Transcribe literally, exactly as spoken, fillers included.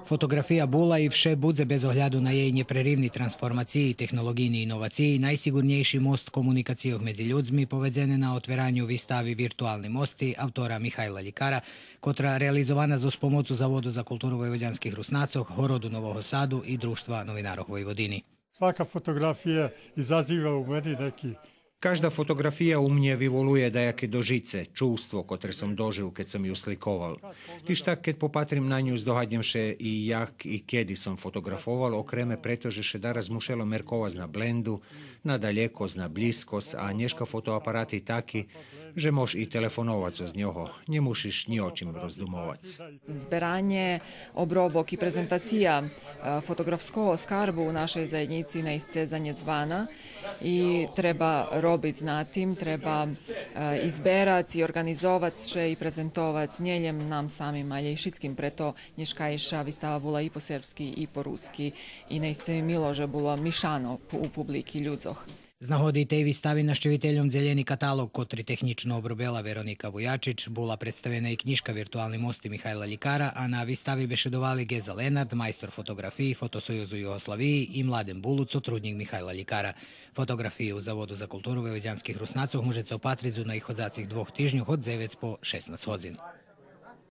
Фотоґрафия була и вше будзе, без огляду на єй нєпреривни трансформациї и технолоґийни иновациї, найсиґурнєйши мост комуникацийох медзи людзми, поведзене на отвераню вистави Виртуални мости автора Михайла Лїкара, котра реализована зоз помоцу Заводу за културу войводянских Руснацох, Городу Нового Саду и Дружтва новинарох Войводини. Svaka fotografija izaziva u meni neki Кажда фотоґрафия у мнє виволує даяке дожице, чувство котре сом дожил кед сом ю сликовал. Тиж так, кед попатрим на ню, здогаднєм ше и як и кеди сом фотоґрафовал, окреме прето же ше дараз мушело мерковац на бленду, на далєкосц, на блїзкосц, а нєшка фотоапарати таки же мож и телефоновац з нього, нє мушиш нї о чим роздумовац. Зберанє, обробок и презентация, е, фотоґрафского скарбу у нашей заєднїци наисце занєдзвана и треба робиц на тим, треба, е, и зберац, и орґанизовац ше, и презентовац нєлєм нам самим, алє и шицким. Прето нєшкайша вистава була и по сербски, и по руски, и наисце ми мило же було мишано пу-, у публики людзох. З нагоди тей вистави нащивительом дзелєни каталоґ, котри технїчно обробела Вероника Вуячич, була представена и кнїжка Виртуални мости Михайла Лїкара, а на вистави бешедовали Геза Ленард, майстор фотоґрафиї Фотосоюзу Югославиї, и Младен Булуц, сотруднїк Михайла Лїкара. Фотоґрафиї у Заводу за културу войводянских Руснацох можеце опатриц у наиходзацих двох тижньох од дзевец по шеснац годзин.